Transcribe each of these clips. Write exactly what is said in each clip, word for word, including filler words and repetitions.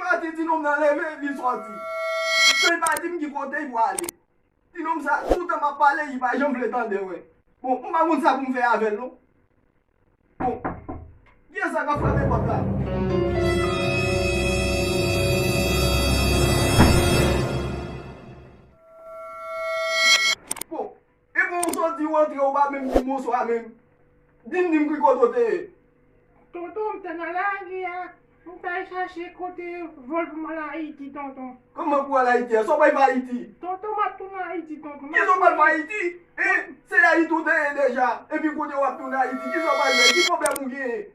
Pati ti nonm nan leve, li sòti. San l pa di m ki kote l prale. Ti nonm sa, toutan m ap pale, li pa janm vle tande, wi. Bon, m pa konn sa pou m fè avè l, non. Bon, kiyès sa k ap frape pòt la? Bon, epi w sòti, w antre, w pa menm di m bonswa menm. Di m, di m ki kote w te ye. Tonton, m te nan lari a. M t al chache kote vòl pou m al Ayiti, tonton. Kòman pou w al Ayiti a? Sa w pral fè Ayiti? Tonton, m ap tounen Ayiti, tonton. Kisa w pral fè Ayiti? E, se Ayiti w te ye deja. Epi kounye a w ap tounen Ayiti. Kisa w pral fè? Ki pwoblèm ou genyen?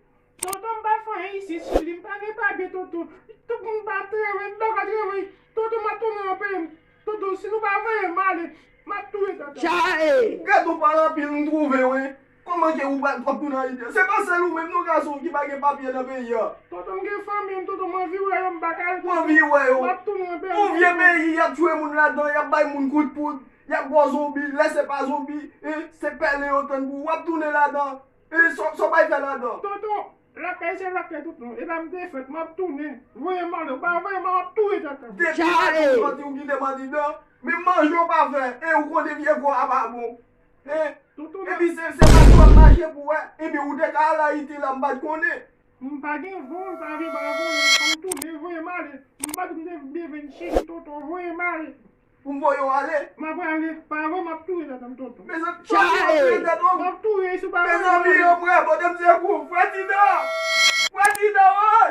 Tonton, m pa fè anyen isit, chili. M pa gen papye, tonton. Tout moun pa travay, m pa ka travay. Tonton, m ap tounen nan peyi m. Tonton, si nou pa voye m ale, m ap touye tonton. Chae! Gade yon pale anpil m twouve, wi. Kòman ke ou pa, w ap tounen Ayiti? Se pa sèl ou menm non gason ki pa gen papye nan peyi a. Tonton, m gen fanmi m, tonton, m anvi wè yo, m pa ka rete. Ou anvi wè yo? M ap tounen nan peyi m. Yon vye peyi, y ap tchwe moun ladan, y ap bay moun kout poud, y ap ba w zonbi, lè se pa zonbi, e, se pèlen yo tann pou ou, w ap tounen ladan. E, sa, sa w bay fè ladan? Tonton, lakay se lakay tonton, e la m te fèt, m ap tounen. Voye m ale, ou pa voye m ale, m ap touye tonton. Depi maten ou sòti, ou kite m andidan, menm manje w pa fè, e ou konnen vye kò a pa bon. E, Tonton, epi se, se mache w ap mache pou wè. Epi ou te ka al Ayiti la, m pa t konnen. M pa gen von, m pa gen pa von, fò m tounen, voye m ale. M pa t m te bezwen chili, tonton, voye m ale. Pou m voye w ale? M ap ale, pa von, m ap touye tèt m, tonton. Mezanmi, chòt ou ap touye tèt ou? M ap touye, si w pa voye m ale. Mezanmi, yon frè, pote m sekou. Frè Tida! Frè Tida, woy!